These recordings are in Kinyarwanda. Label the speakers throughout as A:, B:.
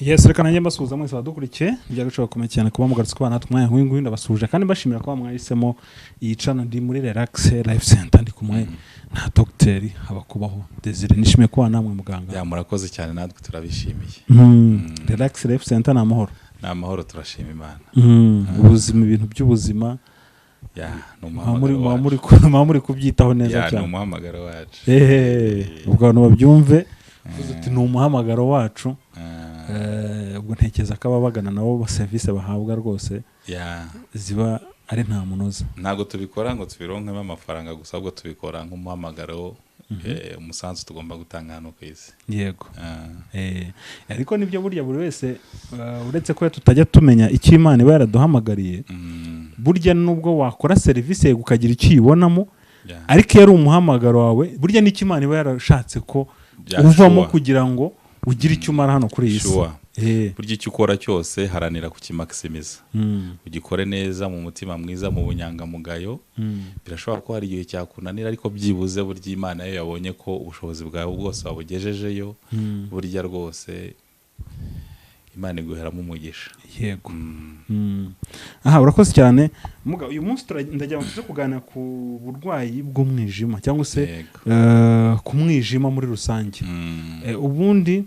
A: Yes, reka nanjye mbasuhuza mwese abadukurikiye. Ni iby'agaciro gakomeye cyane kuba mugarutse kubana natwe umwanya nk'uyu nguyu. Ndabasuhuje kandi mbashimira kuba mwahisemo iyi channel. Ndi muri Relax Life Center, ndi kumwe na Dogiteri Habakubaho Desire. Nishimiye kuba namwe, muganga.
B: Ya, murakoze cyane, natwe turabishimiye.
A: Relax Life Center ni amahoro?
B: Ni amahoro, turashima Imana.
A: Ubuzima, ibintu by'ubuzima,
B: Ya, ni
A: muba muri
B: umuhamagaro
A: muba
B: wacu.
A: muba muri kubyitaho neza
B: Ya, ni
A: cyane.
B: umuhamagaro wacu.
A: Ubwo abantu babyumve, uvuze uti ni umuhamagaro wacu. Ubwo ntekereza ko ababagana nabo serivisi bahabwa rwose ziba ari nta munoza.
B: Ntabwo tubikora ngo tubironkemo amafaranga gusa, ahubwo tubikora nk'umuhamagaro, umusanzu tugomba gutanga hano ku isi.
A: Ariko nibyo, burya buri wese, uretse ko tutajya tumenya icyo Imana iba yaraduhamagariye, burya nubwo wakora serivisi yego ukagira icyo uyibonamo, ariko iyo ari umuhamagaro wawe, burya n'icyo Imana iba yarashatse ko uvamo kugira ngo ugire icyo umara hano kuri iyi si.
B: Burya icyo ukora cyose haranira kukimakisimiza, ugikore neza mu mutima mwiza, mu bunyangamugayo. Birashobora ko hari igihe cyakunanira, ariko byibuze burya Imana yo yabonye ko ubushobozi bwawe bwose wabugejejeyo, burya rwose Imana iguheramo umugisha.
A: Aha, urakoze cyane muga. Uyu munsi ndagira ngo tuze kuganira ku burwayi bw'umwijima cyangwa se ku mwijima muri rusange. Ubundi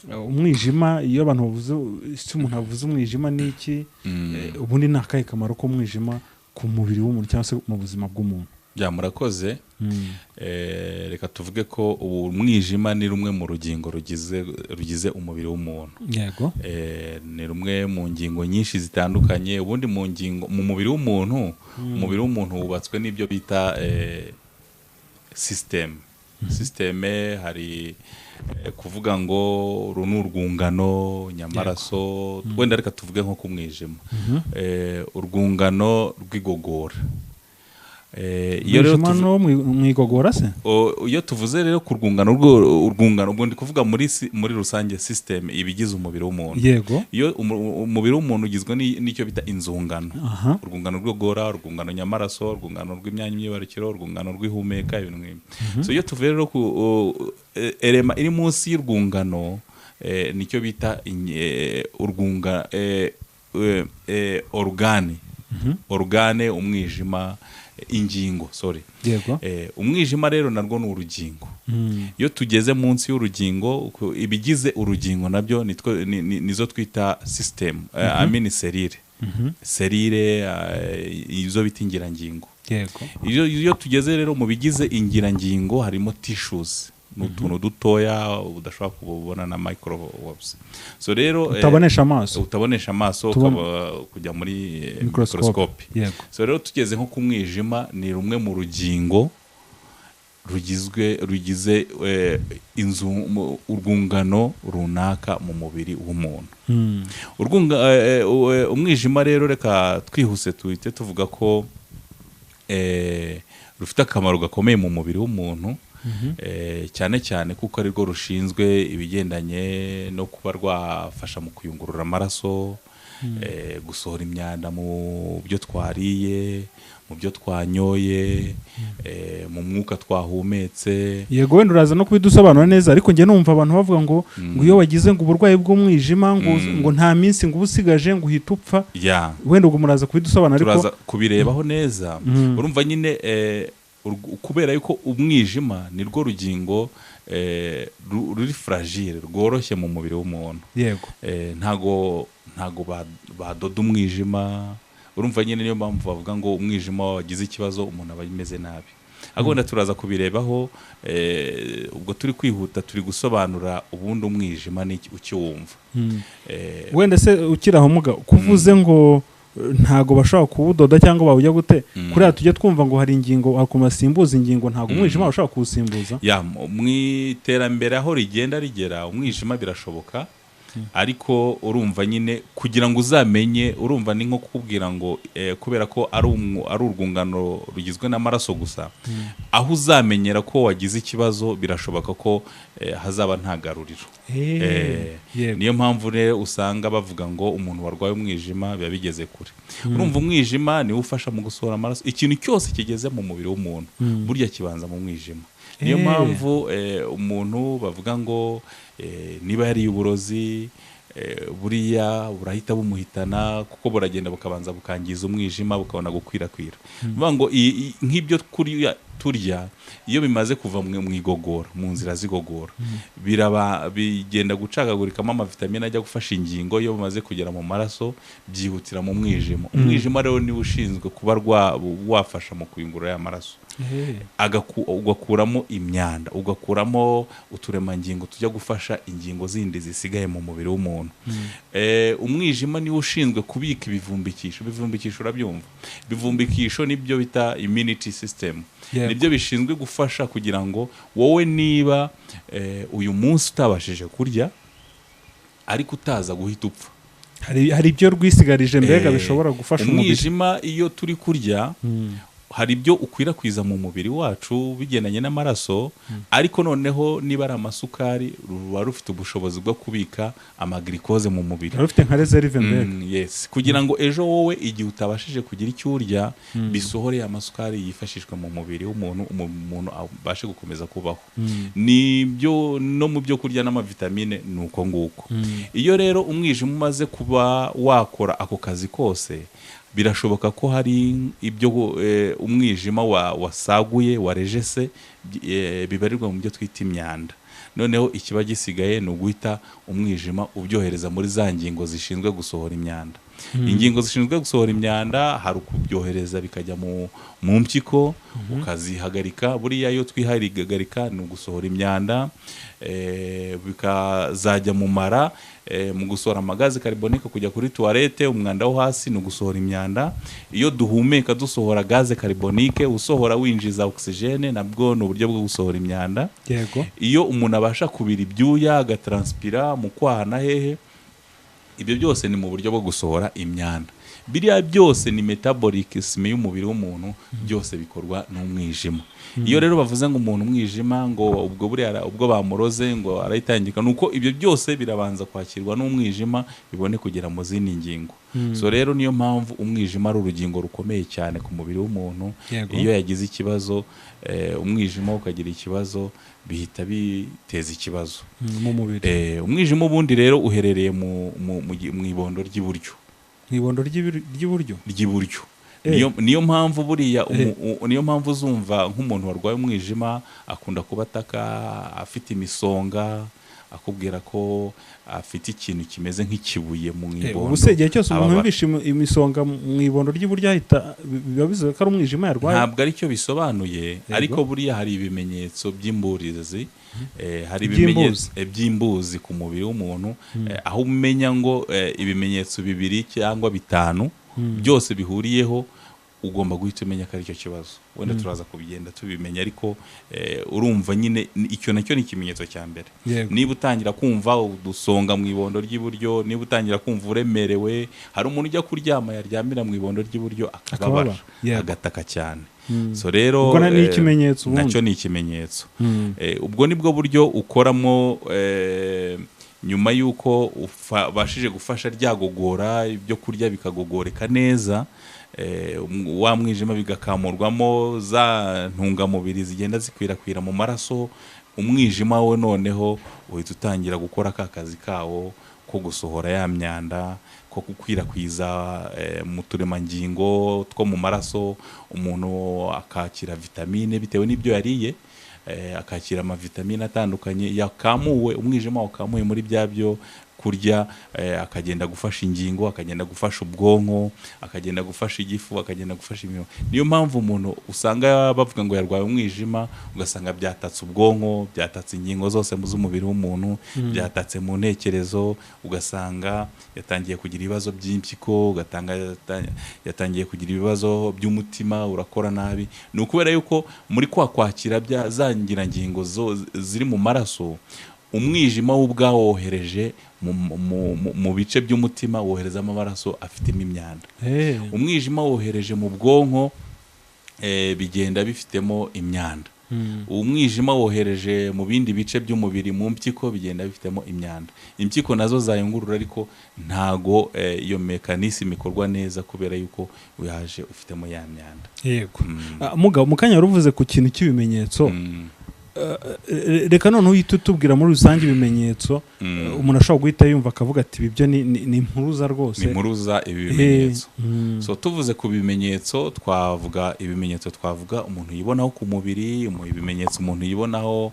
A: umwijima, iyo abantu bavuze, ese umuntu avuze umwijima ni iki? Ubundi ni akahe kamaro k'umwijima ku mubiri w'umuntu cyangwa se mu buzima bw'umuntu?
B: Ya, murakoze. Reka tuvuge ko ubu umwijima ni rumwe mu rugingo rugize umubiri w'umuntu. Ni rumwe mu ngingo nyinshi zitandukanye. Ubundi mu ngingo mu mubiri w'umuntu, umubiri w'umuntu wubatswe n'ibyo bita système. Hari kuvuga ngo uru ni urwungano nyamaraso. Wenda reka tuvuge nko ku mwijima, urwungano rw'igogora. Iyo rero
A: Umwijima no mu igogora se?
B: Iyo tuvuze rero ku rwungano urwungano, ubwo ndi kuvuga muri rusange system ibigize umubiri w'umuntu. Iyo umubiri w'umuntu ugizwe n'icyo bita inzungano, urwungano rw'igogora, urwungano nyamaraso, urwungano rw'imyanya myibarukiro, urwungano rw'ihumeka, ibintu nk'ibyo. So iyo tuvuye rero ku element iri munsi y'urwungano, nicyo bita urwunga organe, organe, umwijima, ingingo, sorry. Umwijima rero narwo ni urugingo. Iyo tugeze munsi y'urugingo, ibigize urugingo nabyo nizo twita system, I mean cellule, cellule, izo bita ingirangingo. Iyo tugeze rero mu bigize ingirangingo harimo tissues, ni utuntu dutoya udashobora kubona na microscopes. So rero
A: utabonesha amaso.
B: Utabonesha amaso, ukaba kujya muri
A: microscope.
B: Microscope. So rero tugeze nko ku mwijima, ni rumwe mu rugingo rugize inzu urwungano runaka mu mubiri w'umuntu. Umwijima rero, reka twihuse tuhite tuvuga ko rufite akamaro gakomeye mu mubiri w'umuntu, cyane cyane kuko ari rwo rushinzwe ibigendanye no kuba rwafasha mu kuyungurura amaraso, gusohora imyanda mu byo twariye, mu byo twanyoye, mu mwuka twahumetse.
A: Yego, wenda uraza no kubidusobanura neza, ariko njye numva abantu bavuga ngo iyo wagize ngo uburwayi bw'umwijima ngo nta minsi ngo uba usigaje, ngo uhita upfa. Wenda ubwo muraza kubidusobanura, ariko
B: Turaza kubirebaho neza. Urumva nyine, kubera yuko umwijima ni rwo rugingo ruri fragile, rworoshye mu mubiri w'umuntu. Ntago badoda umwijima. Urumva nyine, niyo mpamvu bavuga ngo umwijima wagize ikibazo umuntu aba ameze nabi. Ariko wenda turaza kubirebaho. Ubwo turi kwihuta, turi gusobanura ubundi umwijima ni iki ukiwumva.
A: Wenda se ukiri aho muga, kuvuze ngo ntago bashobora kuwudoda cyangwa bawujya gute, kuriya tujya twumva ngo hari ingingo, hari basimbuza ingingo, ntago umwijima bashobora kuwusimbuza?
B: Ya, mu iterambere aho rigenda rigera, umwijima birashoboka, ariko urumva nyine kugira ngo uzamenye, urumva ni nko kukubwira ngo kubera ko ari urwungano rugizwe n'amaraso gusa, aho uzamenyera ko wagize ikibazo birashoboka ko hazaba nta garuriro. Niyo mpamvu rero usanga bavuga ngo umuntu warwaye umwijima biba bigeze kure. Urumva umwijima niwo ufasha mu gusohora amaraso. Ikintu cyose kigeze mu mubiri w'umuntu burya kibanza mu mwijima. Niyo mpamvu umuntu bavuga ngo niba yariye uburozi. Buriya burahita bumuhitana, kuko buragenda bukabanza bukangiza umwijima, bukabona gukwirakwira. Bivuga ngo nk'ibyo kurya turya, iyo bimaze kuva mu igogora, mu nzira z'igogora, biraba bigenda gucagagurikamo amavitamine ajya gufasha ingingo. Iyo bimaze kugera mu maraso, byihutira mu mwijima. Umwijima rero niwo ushinzwe kuba wafasha mu kuyungurura ya maraso, ugakuramo imyanda, ugakuramo uturemangingo tujya gufasha ingingo zindi zisigaye mu mubiri w'umuntu. Umwijima niwo ushinzwe kubika ibivumbikisho. Ibivumbikisho urabyumva, ibivumbikisho nibyo bita immunity system. Nibyo bishinzwe gufasha kugira ngo wowe niba uyu munsi utabashije kurya, ariko utaza guhita upfa.
A: Hari ibyo rwisigarije mbega bishobora gufasha umubiri.
B: Umwijima, iyo turi kurya, hari ibyo ukwirakwiza mu mubiri wacu bigendanye n'amaraso, ariko noneho niba ari amasukari, ruba rufite ubushobozi bwo kubika amaglucose mu mubiri.
A: Ruba rufite nka réserve mbega.
B: Yes, kugira ngo ejo wowe igihe utabashije kugira icyo urya, bisohore amasukari yifashishwa mu mubiri w'umuntu, umuntu abashe gukomeza kubaho. Nibyo no mu byo kurya n'amavitamine ni uko nguko. Iyo rero umwijima umaze kuba wakora ako kazi kose, birashoboka ko hari ibyo umwijima wasaguye, warejese, bibarirwa mu byo twita imyanda. Noneho ikiba gisigaye ni uguhita umwijima ubyohereza muri za ngingo zishinzwe gusohora imyanda. Ingingo zishinzwe gusohora imyanda, hari ukubyohereza bikajya mu mpyiko, ukazihagarika. Buriya iyo twihagarika ni ugusohora imyanda, bikazajya mu mara, mu gusohora amagazi carbonique, kujya kuri toilette, umwanda wo hasi ni ugusohora imyanda. Iyo duhumeka dusohora gaz carbonique, usohora winjiza oxygène, nabwo ni uburyo bwo gusohora imyanda. Iyo umuntu abasha kubira ibyuya, agatranspira mu kwaha na hehe, ibyo byose ni mu buryo bwo gusohora imyanda. Biriya byose ni métabolisme y'umubiri w'umuntu, byose bikorwa n'umwijima. Iyo rero bavuze ngo umuntu umwijima, ngo ubwo buriya ubwo bamuroze, ngo arayitangika, nuko ibyo byose birabanza kwakirwa n'umwijima, bibone kugera mu zindi ngingo. So rero niyo mpamvu umwijima ari urugingo rukomeye cyane ku mubiri w'umuntu. Iyo yagize ikibazo, umwijima ukagira ikibazo, bihita biteza ikibazo
A: mu mubiri.
B: Umwijima ubundi rero uherereye mu ibondo ry'iburyo.
A: Mu ibondo ry'iburyo.
B: Ry'iburyo. Niyo mpamvu buriya niyo mpamvu uzumva nk'umuntu warwaye umwijima akunda kuba ataka, afite imisonga, akubwira ko afite ikintu kimeze nk'ikibuye mu ibondo.
A: Ubu se igihe cyose umuntu
B: Ababara.
A: yumvishe imisonga mu ibondo ry'iburyo, ahita biba bivuze ko ari umwijima yarwaye?
B: Ntabwo aricyo bisobanuye, ariko buriya hari ibimenyetso by'imburizi, hari
A: By'imbuzi.
B: ibimenyetso by'imbuzi ku mubiri w'umuntu, aho umenya ngo ibimenyetso bibiri cyangwa bitanu byose bihuriyeho, ugomba guhita umenya ko aricyo kibazo. Wenda turaza kubigenda tubimenya, ariko urumva nyine icyo nacyo ni ikimenyetso cya mbere. Niba utangira kumva udusonga mu ibondo ry'iburyo, niba utangira kumva uremerewe, hari umuntu ujya kuryama, yaryamira mu ibondo ry'iburyo akababara,
A: Akababara, yego.
B: agataka cyane. So rero
A: Ubwo ni ikimenyetso ubundi.
B: Nacyo ni ikimenyetso. Ubwo nibwo buryo ukoramo nyuma y'uko ubashije gufasha ryagogora, ibyo kurya bikagogoreka neza, wa mwijima bigakamurwamo za ntungamubiri zigenda zikwirakwira mu maraso. Umwijima we noneho uhita utangira gukora ka kazi kawo ko gusohora ya myanda, ko gukwirakwiza mu turemangingo two mu maraso, umuntu akakira vitamine bitewe n'ibyo yariye, akakira amavitamine atandukanye yakamuwe, umwijima wakamuwe muri bya byo kurya, akagenda gufasha ingingo, akagenda gufasha ubwonko, akagenda gufasha igifu, akagenda gufasha imibiri. Niyo mpamvu umuntu usanga bavuga ngo yarwaye umwijima, ugasanga byatatse ubwonko, byatatse ingingo zose z'umubiri w'umuntu, byatatse mu ntekerezo, ugasanga yatangiye kugira ibibazo by'impyiko, ugatanga yatangiye kugira ibibazo by'umutima, urakora nabi. Ni ukubera yuko muri kwa kwakira bya za ngirangingo ziri mu maraso, umwijima wo ubwawo wohereje mu bice by'umutima, woherezamo amaraso afitemo imyanda. Umwijima wohereje mu bwonko, bigenda bifitemo imyanda. Umwijima wohereje mu bindi bice by'umubiri, mu mpyiko, bigenda bifitemo imyanda. Impyiko nazo zayungurura, ariko ntago iyo mécanisme ikorwa neza kubera yuko yaje ufitemo ya myanda.
A: Yego. Mugabo, mu kanya wari uvuze ku kintu cy'ibimenyetso. Reka noneho uhite utubwira muri rusange ibimenyetso umuntu ashobora guhita yumva akavuga ati ibi byo ni impuruza rwose.
B: Ni impuruza ibi bimenyetso.
A: Eh.
B: So tuvuze ku bimenyetso, twavuga ibimenyetso, twavuga umuntu yibonaho ku mubiri, ibimenyetso umuntu yibonaho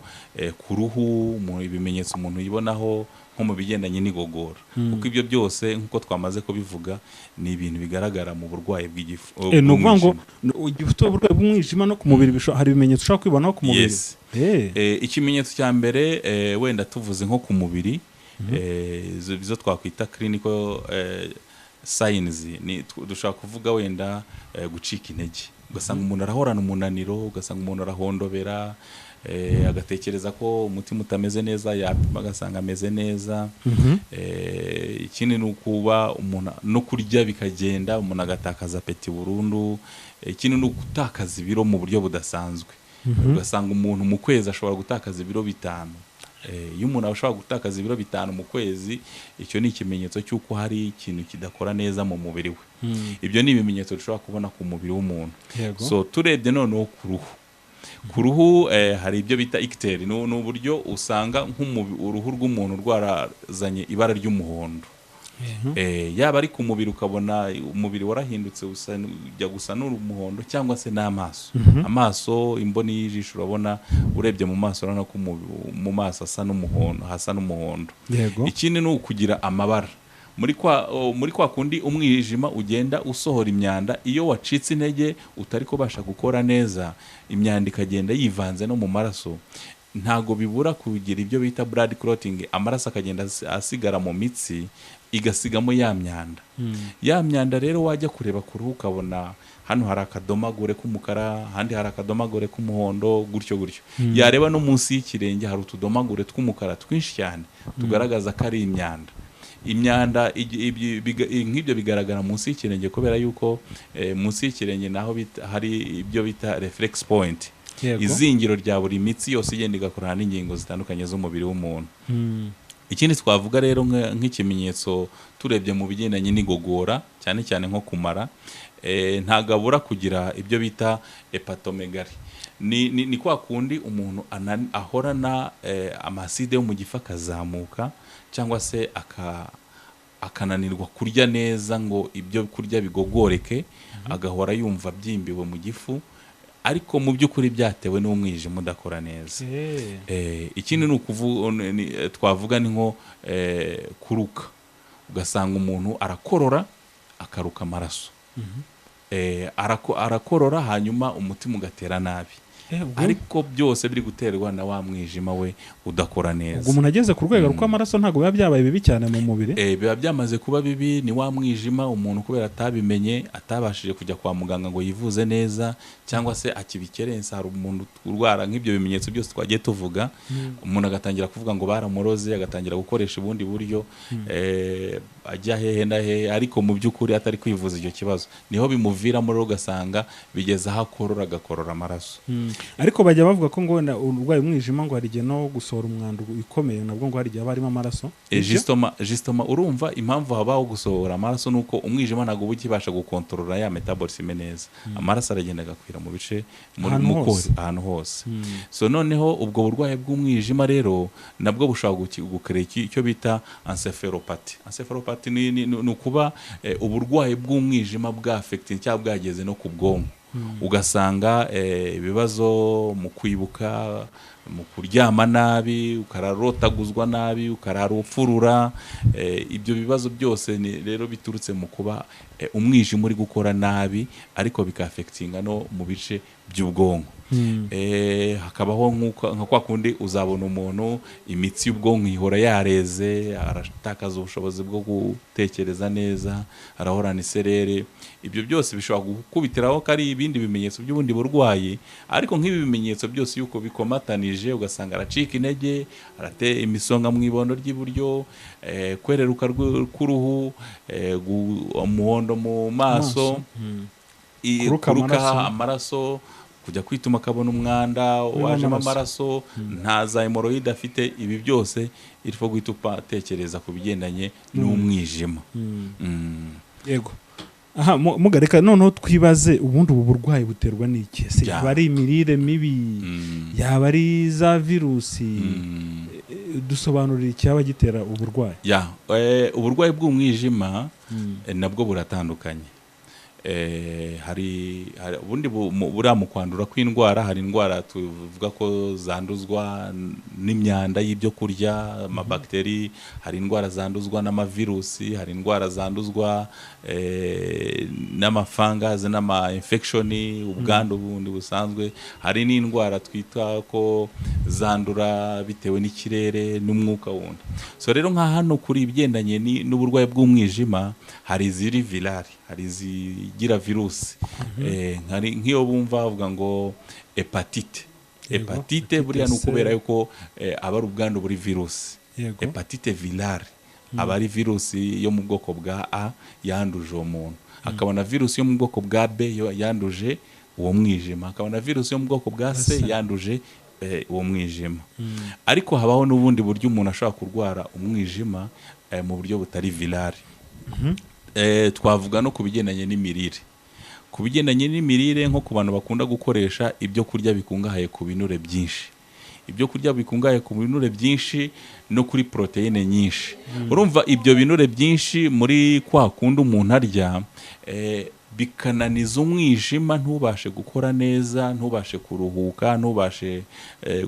B: ku ruhu, ibimenyetso umuntu yibonaho nko mu bigendanye n'igogora, kuko ibyo byose nk'uko twamaze kubivuga ni ibintu bigaragara mu burwayi bw'igifu.
A: Ni ukuvuga ngo
B: Bw'umwijima.
A: Igihe ufite uburwayi bw'umwijima no ku mubiri hari ibimenyetso ushobora kwibonaho ku mubiri?
B: Yes. Ikimenyetso cya mbere, wenda tuvuze nko ku mubiri, izo twakwita clinical signs, ni dushobora kuvuga wenda gucika intege, ugasanga umuntu arahorana umunaniro, ugasanga umuntu arahondobera, agatekereza ko umutima utameze neza, yapima agasanga ameze neza. Ikindi ni ukuba umuntu no kurya bikagenda, umuntu agatakaza appétit burundu. Ikindi ni ugutakaza ibiro mu buryo budasanzwe, ugasanga umuntu mu kwezi ashobora gutakaza ibiro 5. Iyo umuntu ashobora gutakaza ibiro 5 mu kwezi, icyo ni ikimenyetso cy'uko hari ikintu kidakora neza mu mubiri we. Ibyo ni ibimenyetso dushobora kubona ku mubiri w'umuntu. So turebye noneho ku ruhu, hari ibyo bita ictère. Ni uburyo usanga uruhu rw'umuntu rwarazanye ibara ry'umuhondo. Yaba ari ku mubiri, ukabona umubiri warahindutse ujya gusa n'umuhondo, cyangwa se n'amaso, amaso, imboni y'ijisho, urabona urebye mu maso urabona ko mu maso asa n'umuhondo, hasa n'umuhondo. Ikindi ni ukugira amabara muri kwa kundi umwijima ugenda usohora imyanda. Iyo wacitse intege, utari kubasha gukora neza, imyanda ikagenda yivanze no mu maraso, ntago bibura kugira ibyo bita blood clotting, amaraso akagenda asigara mu mitsi, igasigamo ya myanda. Ya myanda rero wajya kureba ku ruhu ukabona hano hari akadomagure k'umukara, ahandi hari akadomagure k'umuhondo, gutyo gutyo. Yareba no munsi y'ikirenge hari utudomagure tw'umukara twinshi cyane tugaragaza ko ari imyanda. Imyanda nk'ibyo bigaragara munsi y'ikirenge kubera yuko munsi y'ikirenge naho hari ibyo bita reflex point, izingiro rya buri mitsi yose igenda igakorana n'ingingo zitandukanye z'umubiri w'umuntu. Ikindi twavuga rero nk'ikimenyetso turebye mu bigendanye n'igogora, cyane cyane nko kumara, ntabwo abura kugira ibyo bita hépatomégalie. Ni kwa kundi umuntu ahorana ama acide yo mu gifu akazamuka, cyangwa se akananirwa kurya neza ngo ibyo kurya bigogoreke, agahora yumva abyimbiwe mu gifu, ariko mu by'ukuri byatewe n'umwijima udakora neza. Ikindi ni twavuga ni nko kuruka, ugasanga umuntu arakorora akaruka amaraso. Arakorora hanyuma umutima ugatera nabi, ariko byose biri guterwa na wa mwijima we udakora neza.
A: Ubwo umuntu ageze ku rwego rw'amaraso ntabwo biba byabaye bibi cyane mu mubiri?
B: Biba byamaze kuba bibi. Ni wa mwijima umuntu kubera atabimenye, atabashije kujya kwa muganga ngo yivuze neza, cyangwa se akibikerensa. Hari umuntu urwara nk'ibyo bimenyetso byose twagiye tuvuga, umuntu agatangira kuvuga ngo baramuroze, agatangira gukoresha ubundi buryo, ajya hehe na hehe, ariko mu by'ukuri atari kwivuza icyo kibazo. Niho bimuviramo rero, ugasanga bigeze aho akorora, agakorora amaraso.
A: Ariko bajya bavuga ko ngo wenda urwaye umwijima ngo hari igihe no gusohora umwanda ukomeye nabwo ngo hari igihe haba harimo amaraso. Nibyo?
B: Justement, urumva impamvu habaho gusohora amaraso nuko umwijima ntabwo uba ukibasha gukontorora ya métabolisme neza, amaraso aragenda agakwira mu bice muri
A: Ahantu
B: mu
A: hose.
B: Ahantu hose. So noneho ubwo burwayi bw'umwijima rero nabwo bushobora gucréa icyo bita encéphalopathie. Encéphalopathie ni ukuba uburwayi bw'umwijima bwaaffecté cyangwa bwageze no ku bwonko, ugasanga ibibazo mu kwibuka, mu kuryama nabi, ukararotaguzwa nabi, ukarara upfurura. Ibyo bibazo byose ni rero biturutse mu kuba umwijima uri gukora nabi, ariko bikaaffectinga no mu bice by'ubwonko. Hakabaho nka kwa kundi uzabona umuntu imitsi y'ubwonko ihora yareze, aratakaza ubushobozi bwo gutekereza neza, arahorana iserere. Ibyo byose bishobora gukubitiraho ko ari ibindi bimenyetso by'ubundi burwayi, ariko nk'ibi bimenyetso byose yuko bikomatanije, ugasanga aracika intege, arate imisonga mu ibondo ry'iburyo, kwereruka k'uruhu, umuhondo mu maso,
A: Kuruka
B: kuruka
A: amaraso.
B: amaraso, kujya kwituma akabona umwanda
A: Urimo
B: wajemo
A: amaraso.
B: amaraso, nta za hémorroïdes afite, ibi byose il faut guhita utekereza ku bigendanye n'umwijima.
A: Yego. Aha, mugareka noneho twibaze, ubundi ubu burwayi buterwa n'iki? Ese yaba ari imirire mibi, yaba ari za virusi? Dusobanurira icyaba gitera uburwayi.
B: Ya, uburwayi bw'umwijima nabwo buratandukanye. Hari ubundi buriya mu kwandura kw'indwara, hari indwara tuvuga ko zanduzwa n'imyanda y'ibyo kurya, amabagiteri, hari indwara zanduzwa n'amavirusi, hari indwara zanduzwa n'amafangazi n'ama infection, ubwandu bundi busanzwe, hari n'indwara twita ko zandura bitewe n'ikirere n'umwuka wundi. So rero nka hano kuri ibigendanye n'uburwayi bw'umwijima, hari iziri virale, hari izigira virusi. Nk'iyo bumva bavuga ngo hépatite, hépatite buriya ni
A: hépatite C.
B: ukubera yuko aba ari ubwandu buri virusi. Hépatite virale aba ari virusi yo mu bwoko bwa A yanduje uwo muntu, hakaba na virusi yo mu bwoko bwa B yo yanduje uwo mwijima, hakaba na virusi yo mu bwoko bwa C
A: C.
B: yanduje uwo mwijima. Ariko habaho n'ubundi buryo umuntu ashobora kurwara umwijima mu buryo butari virale. Twavuga no ku bigendanye n'imirire. Ku bigendanye n'imirire, nko ku bantu bakunda gukoresha ibyo kurya bikungahaye ku binure byinshi, ibyo kurya bikungahaye ku binure byinshi no kuri poroteyine nyinshi, urumva ibyo binure byinshi muri kwa kundi umuntu arya, bikananiza umwijima, ntubashe gukora neza, ntubashe kuruhuka, ntubashe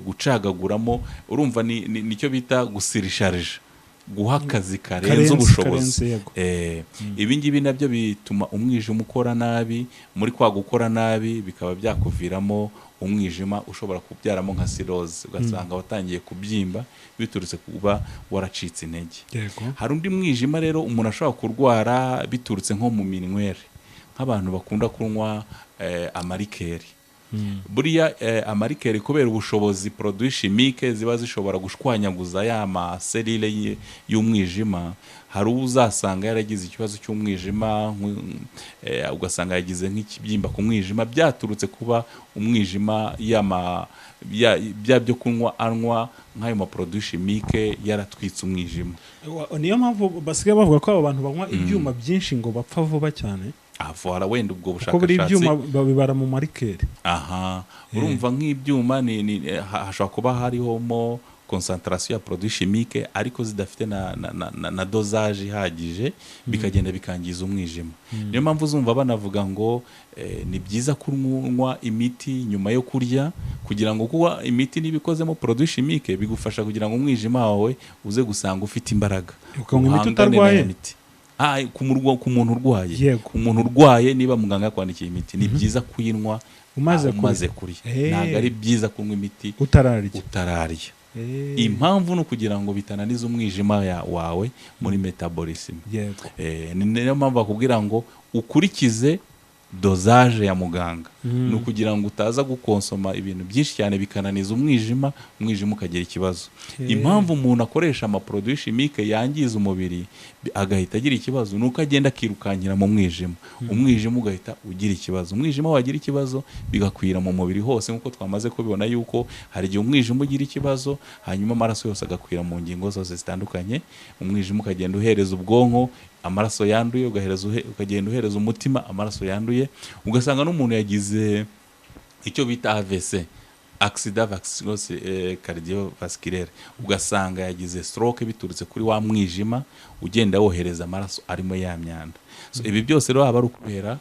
B: gucagaguramo. Urumva nicyo bita gusirisharija, guha akazi karenze ubushobozi.
A: Karenze, yego.
B: Ibi ngibi nabyo bituma umwijima ukora nabi. Muri kwa gukora nabi bikaba byakuviramo umwijima ushobora kubyaramo nka cirrhose, ugasanga watangiye kubyimba biturutse kuba waracitse intege. Hari undi mwijima rero umuntu ashobora kurwara biturutse nko mu minywere, nk'abantu bakunda kunywa ama liqueur. Buriya ama liqueur, kubera ubushobozi produits chimiques ziba zishobora gushwanyaguza ya ma cellules y'umwijima, hari uwo uzasanga yaragize ikibazo cy'umwijima, ugasanga yagize nk'ikibyimba ku mwijima byaturutse kuba umwijima bya byo kunywa anywa nk'ayo ma produits chimiques yaratwitse umwijima.
A: Niyo mpamvu basigaye bavuga ko abo bantu banywa ibyuma byinshi ngo bapfa vuba cyane.
B: Avura wenda ubwo
A: Kuko buri
B: bushakashatsi.
A: ibyuma babibara mu ma liqueur.
B: Aha, urumva nk'ibyuma ni hashobora kuba hariho mo concentration ya produit chimique, ariko zidafite na dosage ihagije, bikagenda bikangiza umwijima. Niyo mpamvu uzumva banavuga ngo ni byiza kunywa imiti nyuma yo kurya, kugira ngo, kuba imiti niba ikozemo produit chimique, bigufasha kugira ngo umwijima wawe uze gusanga ufite imbaraga.
A: Ukanywa imiti
B: Uhangane
A: utarwaye?
B: n'aya miti. Ku muntu urwaye. Umuntu urwaye, niba muganga yakwandikiye imiti, ni byiza kuyinywa
A: Umaze kurya.
B: umaze kurya. Ntabwo ari byiza kunywa imiti
A: Utararya.
B: utararya. Impamvu ni ukugira ngo bitananiza umwijima wawe muri métabolisme. Ni niyo mpamvu bakubwira ngo ukurikize dosage ya muganga, ni ukugira ngo utaza gukonsoma ibintu byinshi cyane bikananiza umwijima, umwijima ukagira ikibazo. Impamvu umuntu akoresha ama produits chimiques yangiza umubiri agahita agira ikibazo, ni uko agenda akirukankira mu mwijima, umwijima ugahita ugira ikibazo. Umwijima wagira ikibazo bigakwira mu mubiri hose, nk'uko twamaze kubibona yuko hari igihe umwijima ugira ikibazo, hanyuma amaraso yose agakwira mu ngingo zose zitandukanye, umwijima ukagenda uhereza ubwonko amaraso yanduye, ukagenda uhereza umutima amaraso yanduye, ugasanga n'umuntu yagize icyo bita AVC, accident cardiovasculaire, ugasanga yagize stroke biturutse kuri wa mwijima ugenda wohereza amaraso arimo ya myanda. So ibi byose rero aba ari ukubera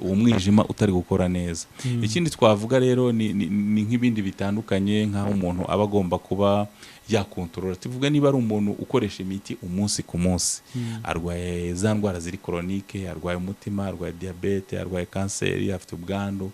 B: uwo mwijima utari gukora neza. Ikindi twavuga rero ni nk'ibindi bitandukanye, nk'aho umuntu aba agomba kuba yakontorora. Tuvuge niba ari umuntu ukoresha imiti umunsi ku munsi, arwaye za ndwara ziri chronique, arwaye umutima, arwaye diyabete, arwaye kanseri, afite ubwandu,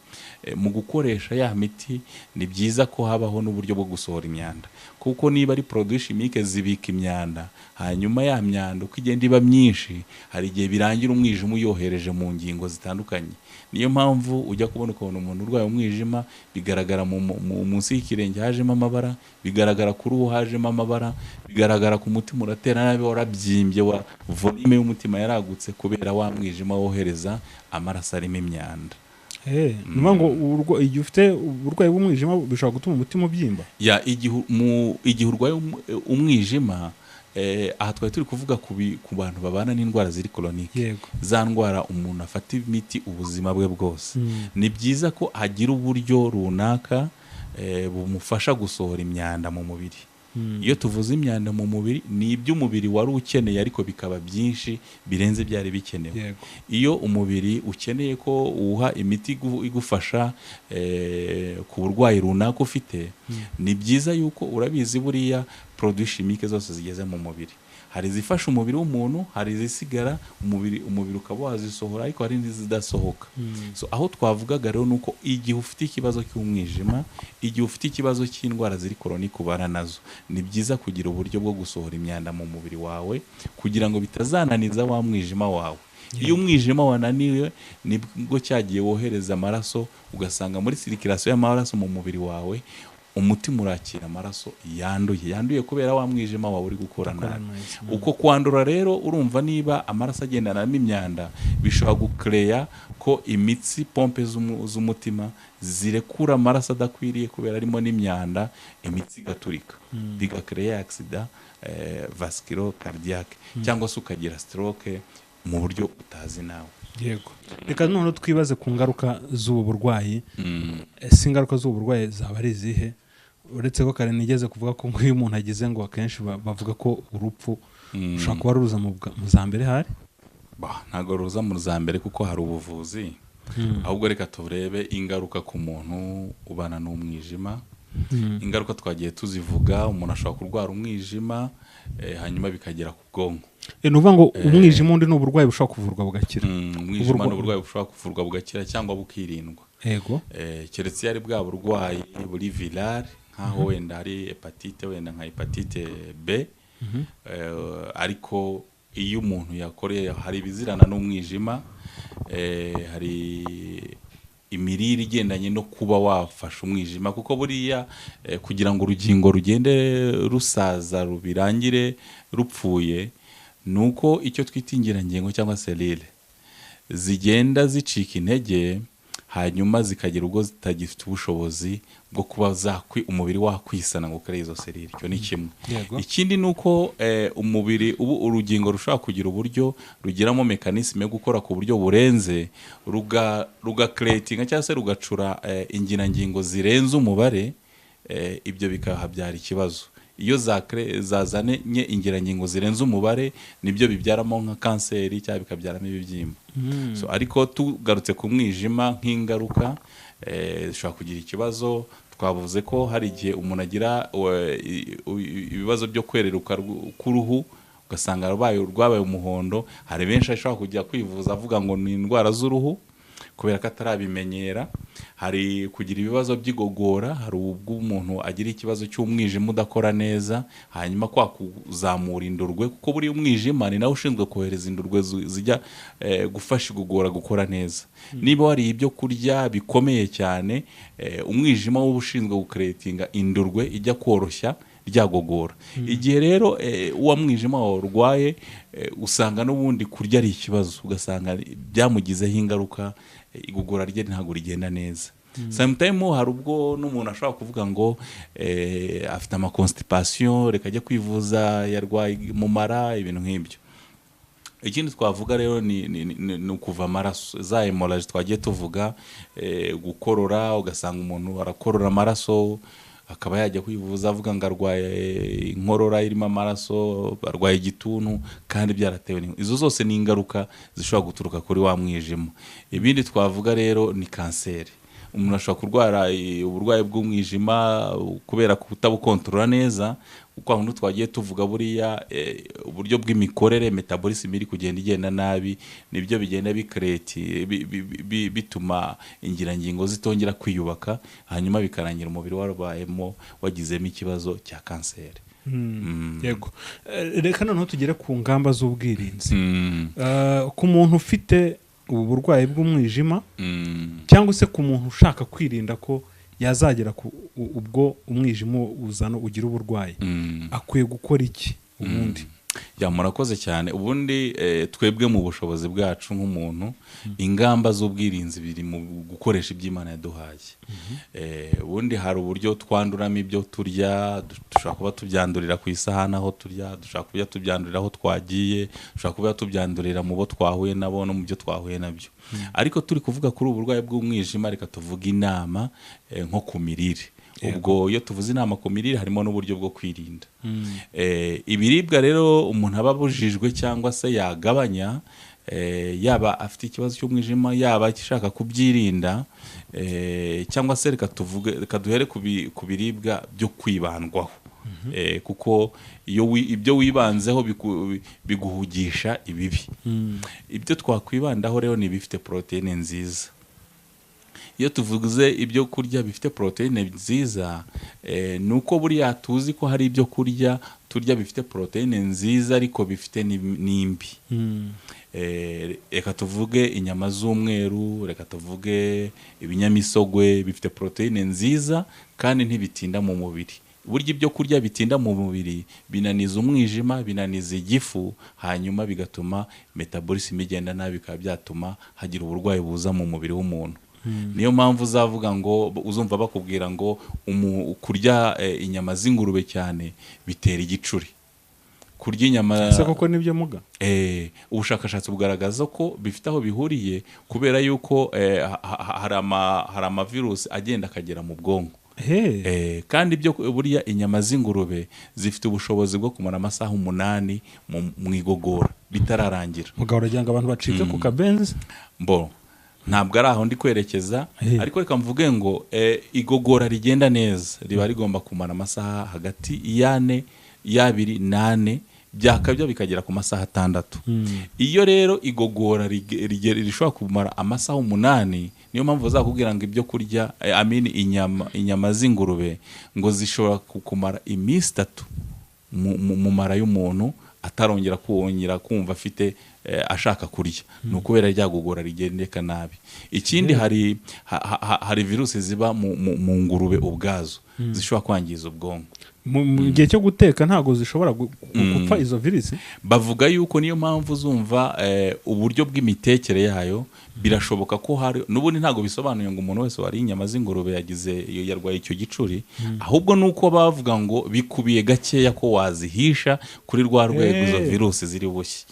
B: mu gukoresha ya miti ni byiza ko habaho n'uburyo bwo gusohora imyanda, kuko niba ari produit chimique zibika imyanda, hanyuma ya myanda uko igenda iba myinshi, hari igihe birangira umwijima uyohereje mu ngingo zitandukanye. Niyo mpamvu ujya kubona ukabona umuntu urwaye umwijima bigaragara munsi y'ikirenge hajemo amabara, bigaragara ku ruhu hajemo amabara, bigaragara ku mutima uratera nabi, warabyimbye, wa volume y'umutima yaragutse kubera wa mwijima wohereza amaraso arimo imyanda.
A: Ni ukuvuga ngo igihe ufite uburwayi bw'umwijima bishobora gutuma umutima ubyimba?
B: Ya, igihe urwaye umwijima. Aha twari turi kuvuga ku bantu babana n'indwara ziri chronique, za ndwara umuntu afata imiti ubuzima bwe bwose. Ni byiza ko agira uburyo runaka bumufasha gusohora imyanda mu mubiri. Iyo tuvuze imyanda mu mubiri, ni ibyo umubiri wari ukeneye ariko bikaba byinshi birenze byari bikenewe. Iyo umubiri ukeneye ko uwuha imiti igufasha ku burwayi runaka ufite, ni byiza yuko, urabizi, buriya produits chimiques zose zigeze mu mubiri, hari izifasha umubiri w'umuntu, hari izisigara umubiri ukaba wazisohora, ariko hari n'izidasohoka. So aho twavugaga rero ni uko igihe ufite ikibazo cy'umwijima, igihe ufite ikibazo cy'indwara ziri chronique ubana nazo, ni byiza kugira uburyo bwo gusohora imyanda mu mubiri wawe kugira ngo bitazananiza wa mwijima wawe. Iyo umwijima wananiwe, nibwo cyagiye wohereza amaraso, ugasanga muri circulation y'amaraso mu mubiri wawe, umutima urakira amaraso yanduye, yanduye kubera wa mwijima wawe uri gukora
A: Gukora
B: nabi.
A: neza.
B: Uko kwandura rero, urumva niba amaraso agendanamo imyanda, bishobora gukereya ko imitsi, pompe z'umutima zirekura amaraso adakwiriye kubera arimo n'imyanda, imitsi igaturika, bigakereya accident vasculo-cardiaque, cyangwa se ukagira stroke mu buryo utazi nawe.
A: Yego, reka noneho twibaze ku ngaruka z'ubu burwayi. Ese ingaruka z'ubu burwayi zaba ari izihe, uretse ko kare nigeze kuvuga ko nk'iyo umuntu agize ngo akenshi bavuga ko urupfu rushobora kuba ruza mu za mbere hari?
B: Bah, ntabwo ruza mu za mbere kuko hari ubuvuzi. Ahubwo reka turebe ingaruka ku muntu ubana n'umwijima. Ingaruka twagiye tuzivuga. Umuntu ashobora kurwara umwijima, hanyuma bikagera ku bwonko.
A: Ni ukuvuga ngo umwijima undi ni uburwayi bushobora kuvurwa bugakira?
B: Umwijima ni uburwayi bushobora kuvurwa bugakira cyangwa bukirindwa. Keretse iyo ari bwa burwayi buri viral, nk'aho wenda hari hépatite, wenda nka hépatite B. Ariko iyo umuntu yakoreye, hari ibizirana n'umwijima, hari imirire igendanye no kuba wafasha umwijima, kuko buriya kugira ngo urugingo rugende rusaza rubirangire rupfuye, ni uko icyo twita ingirangingo cyangwa cellule zigenda zicika intege, hanyuma zikagera ubwo zitagifite ubushobozi bwo kuba umubiri wakwisana ngo ukore izo cellule. Icyo ni kimwe. Ikindi ni uko umubiri ubu urugingo rushobora kugira uburyo rugiramo mécanisme yo gukora ku buryo burenze, rugakeretinga cyangwa se rugacura ingirangingo zirenze umubare, ibyo bikahabyara ikibazo. Iyo zazanye ingirangingo zirenze umubare, nibyo bibyaramo nka kanseri cyangwa bikabyaramo ibibyimba. So, ariko tugarutse ku mwijima nk'ingaruka, zishobora kugira ikibazo. Twavuze ko hari igihe umuntu agira ibibazo byo kwereruka k'uruhu, ugasanga rwabaye umuhondo. Hari benshi ashobora kujya kwivuza avuga ngo ni indwara z'uruhu kubera ko atarabimenyera. Hari kugira ibibazo by'igogora. Hari ubwo umuntu agira ikibazo cy'umwijima udakora neza, hanyuma kwa kuzamura indurwe, kuko buriya umwijima ni nawe ushinzwe kohereza indurwe zijya gufasha igogora gukora neza. Niba wariye ibyo kurya bikomeye cyane, umwijima wowe ushinzwe gukeretinga indurwe ijya koroshya ryagogora. Igihe rero uwa mwijima wawe urwaye, usanga n'ubundi kurya ari ikibazo, ugasanga byamugizeho ingaruka, igogora rye ntabwo rigenda neza. Sometime hari ubwo n'umuntu ashobora kuvuga ngo afite amaconstipation, reka ajye kwivuza yarwaye mu mara, ibintu nk'ibyo. Ikindi twavuga rero ni ukuva amaraso, za hémorragie twagiye tuvuga, gukorora, ugasanga umuntu arakorora amaraso, akaba yajya kwivuza avuga ngo arwaye inkorora irimo amaraso, arwaye igituntu, kandi byaratewe izo zose ni ingaruka zishobora guturuka kuri wa mwijima. Ibindi twavuga rero ni kanseri. Umuntu ashobora kurwara uburwayi bw'umwijima kubera kutabukontorora neza, kwa kundi twagiye tuvuga buriya uburyo bw'imikorere, métabolisme iri kugenda igenda nabi, nibyo bigenda bikreti bituma ingirangingo zitongera kwiyubaka, hanyuma bikarangira umubiri warbayemo, wagizemo ikibazo cya kanseri.
A: Yego. Reka noneho tugere ku ngamba z'ubwirinzi. Ku muntu ufite ubu burwayi bw'umwijima, cyangwa se ku muntu ushaka kwirinda ko yazagera ku ubwo umwijima uzana ugira uburwayi, akwiye gukora iki ubundi?
B: Ya, murakoze cyane. Ubundi twebwe mu bushobozi bwacu nk'umuntu, ingamba z'ubwirinzi biri mu gukoresha ibyo Imana yaduhaye. Ubundi hari uburyo twanduramo ibyo turya. Dushobora kuba tubyandurira ku isahani aho turya, dushobora kuba tubyandurira aho twagiye, dushobora kuba tubyandurira mu bo twahuye nabo no mu byo twahuye nabyo. Ariko turi kuvuga kuri ubu burwayi bw'umwijima, reka tuvuge inama nko ku mirire. Ubwo iyo tuvuze inama ku mirire, harimo n'uburyo bwo kwirinda. Ibiribwa rero umuntu aba abujijwe cyangwa se yagabanya, yaba afite ikibazo cy'umwijima, yaba ashaka kubyirinda, cyangwa se reka tuvuge, reka duhere ku biribwa byo kwibandwaho, kuko iyo ibyo wibanzeho biguhugisha ibibi. Ibyo twakwibandaho rero ni ibifite poroteyine nziza. Iyo tuvuze ibyo kurya bifite poroteyine nziza, ni uko buriya tuzi ko hari ibyo kurya turya bifite poroteyine nziza ariko bifite n'imbi. Reka tuvuge inyama z'umweru, reka tuvuge ibinyamisogwe, bifite poroteyine nziza kandi ntibitinda mu mubiri. Burya ibyo kurya bitinda mu mubiri binaniza umwijima, binaniza igifu, hanyuma bigatuma metabolism igenda nabi, bikaba byatuma hagira uburwayi buza mu mubiri w'umuntu. Niyo mpamvu uzavuga ngo uzumva bakubwira ngo kurya inyama z'ingurube cyane bitera igicuri, kurya inyama.
A: Ese koko nibyo muga?
B: Ubushakashatsi bugaragaza ko bifite aho bihuriye, kubera yuko hari amavirusi agenda akagera mu bwonko.
A: He.
B: Kandi ibyo buriya inyama z'ingurube zifite ubushobozi bwo kumara amasaha 8 mu igogora bitararangira.
A: Mugabo, uragira ngo abantu bacike ku kabenzi?
B: Mbo ntabwo ari aho ndi kwerekeza. Ariko reka mvuge ngo igogora rigenda neza riba rigomba kumara amasaha hagati y'ane, y'abiri n'ane, byakabya bikagera ku masaha 6. Iyo rero igogora rishobora kumara amasaha 8, niyo mpamvu bazakubwira ngo ibyo kurya, I mean inyama z'ingurube ngo zishobora kumara iminsi 3 mu mara y'umuntu atarongera kongera kumva afite ashaka kurya, ni ukubera rya gogora rigendeka nabi. Ikindi, hari virusi ziba mu ngurube ubwazo zishobora kwangiza ubwonko.
A: Mu gihe cyo guteka ntabwo zishobora gupfa izo virusi?
B: Bavuga yuko niyo mpamvu uzumva uburyo bw'imitekere yayo birashoboka ko hari n'ubundi. Ntabwo bisobanuye ngo umuntu wese wariye inyama z'ingurube yagize iyo yarwaye icyo gicuri, ahubwo ni uko bavuga ngo bikubiye gakeya ko wazihisha kuri rwa rwego izo virusi ziri bushye.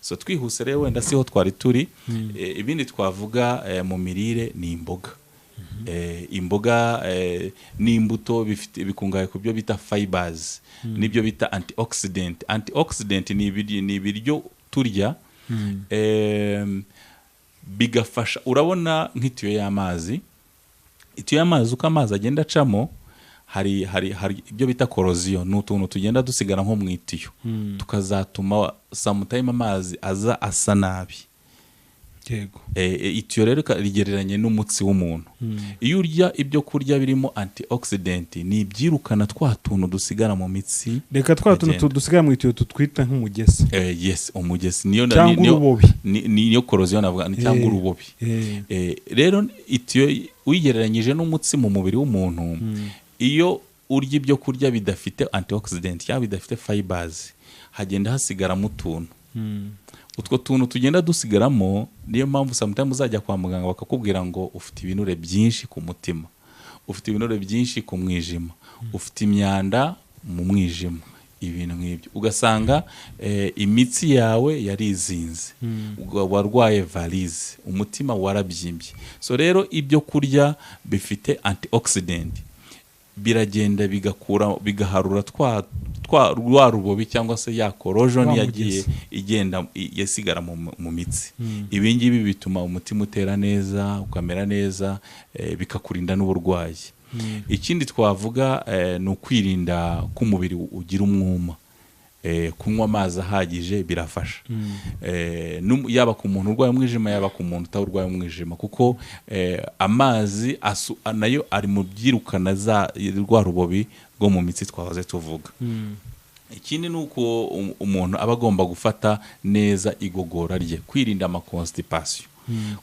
B: So twihuse rero, wenda siho twari turi. Ibindi twavuga mu mirire ni imboga. Imboga n'imbuto bifite, bikungahaye ku byo bita fibers n'ibyo bita antioxidant. Antioxidant ni ibiryo turya bigafasha. Urabona nk'itiyo y'amazi, itiyo y'amazi uko amazi agenda acamo, hari ibyo bita corrosion, ni utuntu tugenda dusigara nko mu itiyo, tukazatuma sometime amazi aza asa nabi. Itiyo rero rigereranye n'umutsi w'umuntu. Iyo urya ibyo kurya birimo antioxidant, ni ibyirukana twa tuntu dusigara mu mitsi.
A: Reka twa tuntu
B: Agenda.
A: dusigara mu itiyo tutwita nk'umugesi.
B: Yes, umugesi niyo.
A: Cyangwa urubobi.
B: Niyo corrosion navuga, cyangwa urubobi. Rero itiyo uyigereranyije n'umutsi mu mubiri w'umuntu. Iyo urya ibyo kurya bidafite antioxidant cyangwa bidafite fibers, hagenda hasigaramo utuntu. Utwo tuntu tugenda dusigaramo, niyo mpamvu sometimes uzajya kwa muganga bakakubwira ngo ufite ibinure byinshi ku mutima, ufite ibinure byinshi ku mwijima, ufite imyanda mu mwijima, ibintu nk'ibyo. Ugasanga imitsi yawe yarizinze, warwaye varize, umutima warabyimbye. So rero ibyo kurya bifite antioxidant biragenda bigakura, bigaharura twa rwa rubobi cyangwa se ya corrosion
A: Wa
B: yagiye
A: mugezi.
B: igenda yasigara mu mitsi. Ibi ngibi bituma umutima utera neza, ukamera neza, bikakurinda n'uburwayi. Ikindi twavuga ni ukwirinda ko umubiri ugira umwuma. Kunywa amazi ahagije birafasha, yaba ku muntu urwaye umwijima, yaba ku muntu utawurwaye umwijima, kuko amazi nayo ari mu byirukana za rwa rubobi rwo mu mitsi twahoze tuvuga. Ikindi ni uko umuntu aba agomba gufata neza igogora rye, kwirinda amaconstipation.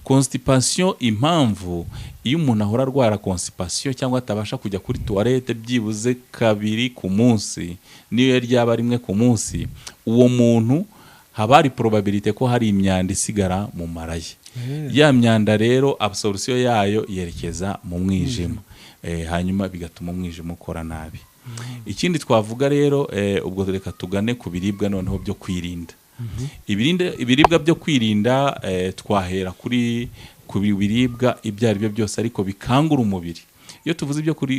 B: Constipation, impamvu iyo umuntu ahora arwara constipation cyangwa atabasha kujya kuri toilette byibuze kabiri ku munsi, niyo ryaba rimwe ku munsi, uwo muntu haba hari probabilité ko hari imyanda isigara mu mara ye. Ya myanda rero, absorption yayo yerekeza mu mwijima, hanyuma bigatuma umwijima ukora nabi. Ikindi twavuga rero, ubwo reka tugane ku biribwa noneho byo kwirinda. Ibiribwa byo kwirinda, twahera ku biribwa ibyo ari byo byose ariko bikangura umubiri. Iyo tuvuze ibyo kuri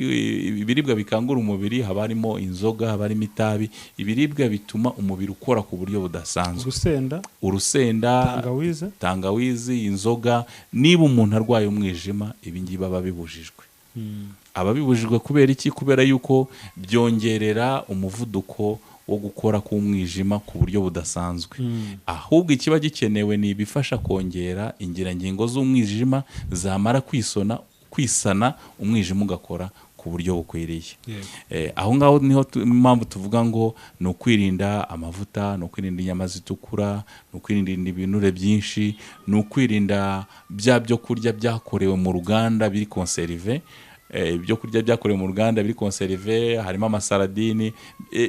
B: ibiribwa bikangura umubiri, haba harimo inzoga, haba harimo itabi, ibiribwa bituma umubiri ukora ku buryo budasanzwe.
A: Urusenda.
B: Urusenda.
A: Tangawize.
B: Tangawizi, inzoga. Niba umuntu arwaye umwijima, ibi ngibi aba bibujijwe. Aba bibujijwe kubera iki? Kubera yuko byongerera umuvuduko wo gukora k'umwijima ku buryo budasanzwe. Ahubwo ikiba gikenewe ni ibifasha kongera ingirangingo z'umwijima, zamara kwisana, umwijima ugakora ku buryo bukwiriye. Aho ngaho niho impamvu tuvuga ngo ni ukwirinda amavuta, ni ukwirinda inyama zitukura, ni ukwirinda ibinure byinshi, ni ukwirinda bya byo kurya byakorewe mu ruganda biri conservé. Ibyo kurya byakorewe mu ruganda biri conservé harimo amasaradini.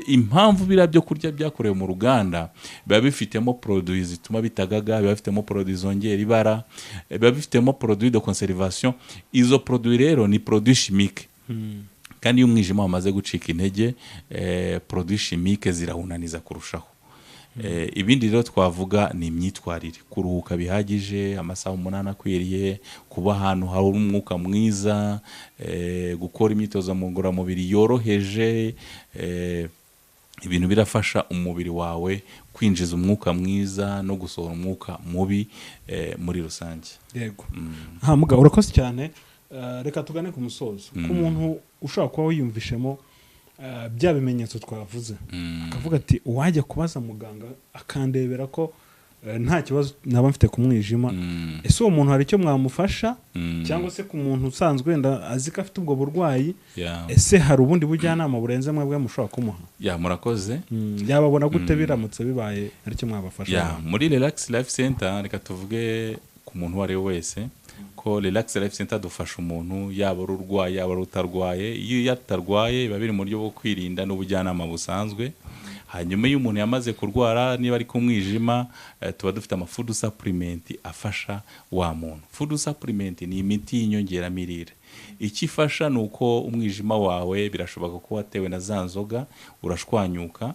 B: Impamvu biriya byo kurya byakorewe mu ruganda biba bifitemo produit zituma bitagaga, biba bifitemo produit zongera ibara, biba bifitemo produit de conservation. Izo produit rero ni produit chimique, kandi iyo umwijima wamaze gucika intege, produit chimique zirawunaniza kurushaho. Ibindi rero twavuga ni imyitwarire: kuruhuka bihagije, amasaha 8 akwiriye, kuba ahantu hari umwuka mwiza, gukora imyitozo ngororamubiri yoroheje. Ibintu birafasha umubiri wawe kwinjiza umwuka mwiza no gusohora umwuka mubi, muri rusange.
A: Yego, ha mugabo, urakoze cyane. Reka tugane ku musozo. Ku muntu ushobora kuba wiyumvishemo bya bimenyetso twavuze, akavuga ati: "Uwajya kubaza muganga akandebera ko nta kibazo naba mfite ku mwijima," ese uwo muntu hari icyo mwamufasha? Cyangwa se ku muntu usanzwe wenda azi ko afite ubwo burwayi, ese hari ubundi bujyanama burenze mwebwe mushobora kumuha?
B: Ya, murakoze.
A: Yababona gute biramutse bibaye ari cyo mwabafasha?
B: Ya, muri Relax Life Center, reka tuvuge ku muntu uwo ari we wese ko Relax Life Center dufasha umuntu, yaba ari urwaye, yaba ari utarwaye. Iyo atarwaye biba biri mu buryo bwo kwirinda n'ubujyanama busanzwe. Hanyuma iyo umuntu yamaze kurwara, niba ari ku mwijima, tuba dufite ama food supplement afasha wa muntu. Food supplement ni imiti y'inyongeramirire. Icyo ifasha ni uko umwijima wawe birashoboka ko watewe na za nzoga urashwanyuka.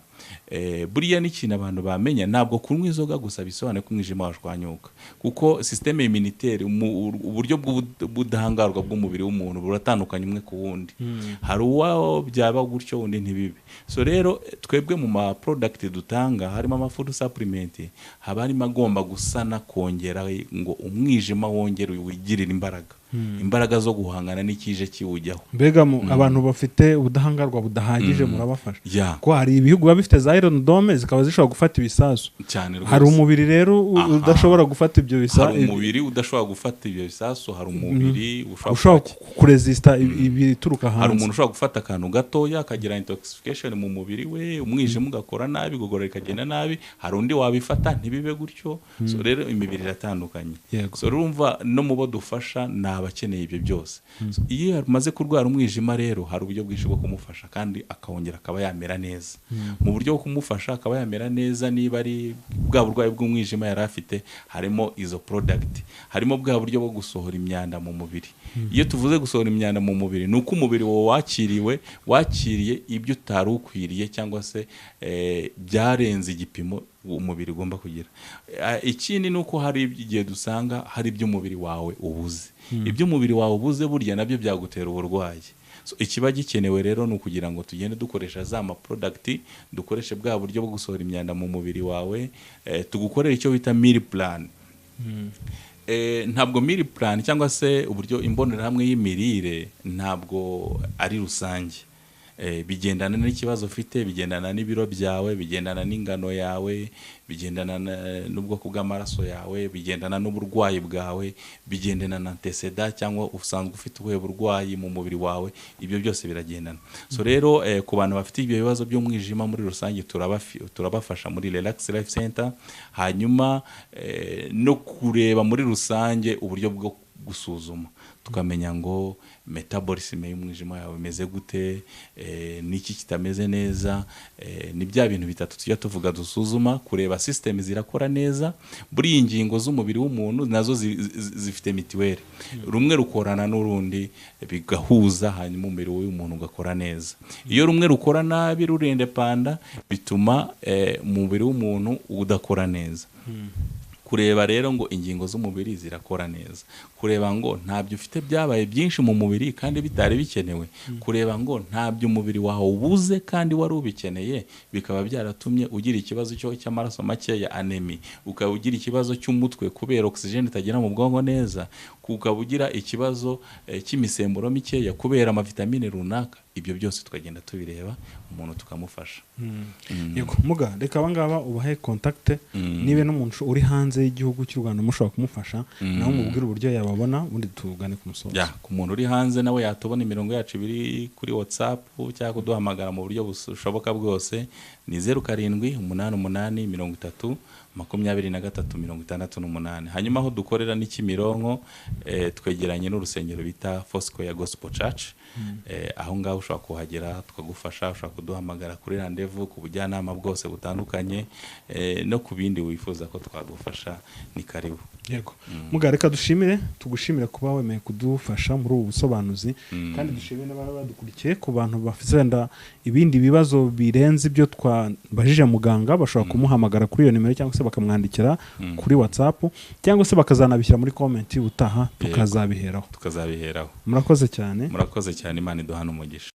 B: Buriya n'ikintu abantu bamenya, ntabwo kunywa inzoga gusa bisobanuye ko umwijima washwanyuka, kuko système immunitaire, uburyo bw'ubudahangarwa bw'umubiri w'umuntu buratandukanye umwe ku wundi. Hari uwo byaba gutyo, undi ntibibe. So rero twebwe mu ma product dutanga harimo ama food supplement, haba harimo agomba gusana, kongera ngo umwijima wongere wigirire imbaraga zo guhangana n'ikije kiwujyaho.
A: Mbega abantu bafite ubudahangarwa budahagije murabafasha?
B: Ya.
A: Ko hari ibihugu biba bifite za Iron Dome zikaba zishobora gufata ibisasu.
B: Cyane rwose.
A: Hari umubiri rero udashobora gufata ibyo
B: Hari umubiri udashobora gufata ibyo bisasu, hari umubiri ushobora
A: ushobora kuresista ibituruka
B: hari
A: hanze.
B: Umuntu ushobora gufata akantu gatoya akagira intoxication mu mubiri we, umwijima ugakora nabi, igogora rikagenda nabi. Hari undi wabifata ntibibe gutyo. So rero imibiri iratandukanye. So rero urumva no mu bo dufasha ni abakeneye ibyo byose. So, iyo amaze kurwara umwijima rero, hari uburyo bwinshi bwo kumufasha kandi akongera akaba yamera neza. Mu buryo bwo kumufasha akaba yamera neza, niba ari bwa burwayi bw'umwijima yari afite, harimo izo product, harimo bwa buryo bwo gusohora imyanda mu mubiri. Iyo tuvuze gusohora imyanda mu mubiri, ni uko umubiri wawe wakiriye ibyo utari ukwiriye, cyangwa se byarenze igipimo umubiri ugomba kugira. Ikindi ni uko hari igihe dusanga hari ibyo umubiri wawe ubuze. Ibyo umubiri wawe ubuze burya nabyo byagutera uburwayi. So, ikiba gikenewe rero ni ukugira ngo tugende dukoresha za ma product, dukoreshe bwa buryo bwo gusohora imyanda mu mubiri wawe, tugukorere icyo bita meal plan. Ntabwo meal plan cyangwa se uburyo imbonerahamwe y'imirire ntabwo ari rusange. Bigendana n'ikibazo ufite, bigendana n'ibiro byawe, bigendana n'ingano yawe, bigendana n'ubwoko bw'amaraso yawe, bigendana n'uburwayi bwawe, bigendana na antécédents cyangwa usanzwe ufite ubuhe burwayi mu mubiri wawe, ibyo byose biragendana. So rero ku bantu bafite ibyo bibazo by'umwijima muri rusange turabafasha muri Relax Life Center. Hanyuma no kureba muri rusange uburyo bwo gusuzuma, tukamenya ngo métabolisme y'umwijima yawe imeze gute, n'iki kitameze neza. Ni bya bintu bitatu tujya tuvuga dusuzuma: kureba system zirakora neza. Buriya ingingo z'umubiri w'umuntu nazo zifite mituweli, rumwe rukorana n'urundi bigahuza, hanyuma umubiri w'umuntu ugakora neza. Iyo rumwe rukora nabi, rurindepanda, bituma umubiri w'umuntu udakora neza. Kureba rero ngo ingingo z'umubiri zirakora neza, kureba ngo ntabyo ufite byabaye byinshi mu mubiri kandi bitari bikenewe, kureba ngo ntabyo umubiri wawe ubuze kandi wari ubikeneye, bikaba byaratumye ugira ikibazo cy'amaraso makeya, anémie, ukaba ugira ikibazo cy'umutwe kubera oxygène itagera mu bwonko neza, ukaba ugira ikibazo cy'imisemburo mikeya kubera amavitamine runaka. Ibyo byose tukagenda tubireba, umuntu tukamufasha.
A: Yego muga, reka abangaba ubahe contact. Niba n'umuntu uri hanze y'igihugu cy'u Rwanda mushobora kumufasha, nawe umubwire uburyo yababona, ubundi tugane ku musozo.
B: Ya, ku muntu uri hanze nawe yatubona, imirongo yacu ibiri kuri WhatsApp cyangwa kuduhamagara mu buryo bushoboka bwose ni 0788 30 23 68. Hanyuma aho dukorera ni Kimironko, twegeranye n'urusengero bita Foursquare Gospel Church. Aho ngaho ushobora kuhagera tukagufasha, ushobora kuduhamagara kuri rendez-vous ku bujyanama bwose butandukanye, no ku bindi wifuza ko twagufasha, ni karibu.
A: Yego muga, reka dushimire, tugushimire kuba wemeye kudufasha muri ubu busobanuzi, kandi dushimire n'ababa badukurikiye. Ku bantu bafite wenda ibindi bibazo birenze ibyo twabajije muganga, bashobora kumuhamagara kuri iyo nimero cyangwa se bakamwandikira kuri WhatsApp cyangwa se bakazanabishyira muri comment, ubutaha tukazabiheraho.
B: Tukazabiheraho.
A: Murakoze cyane.
B: Murakoze cyane, Imana iduhana umugisha.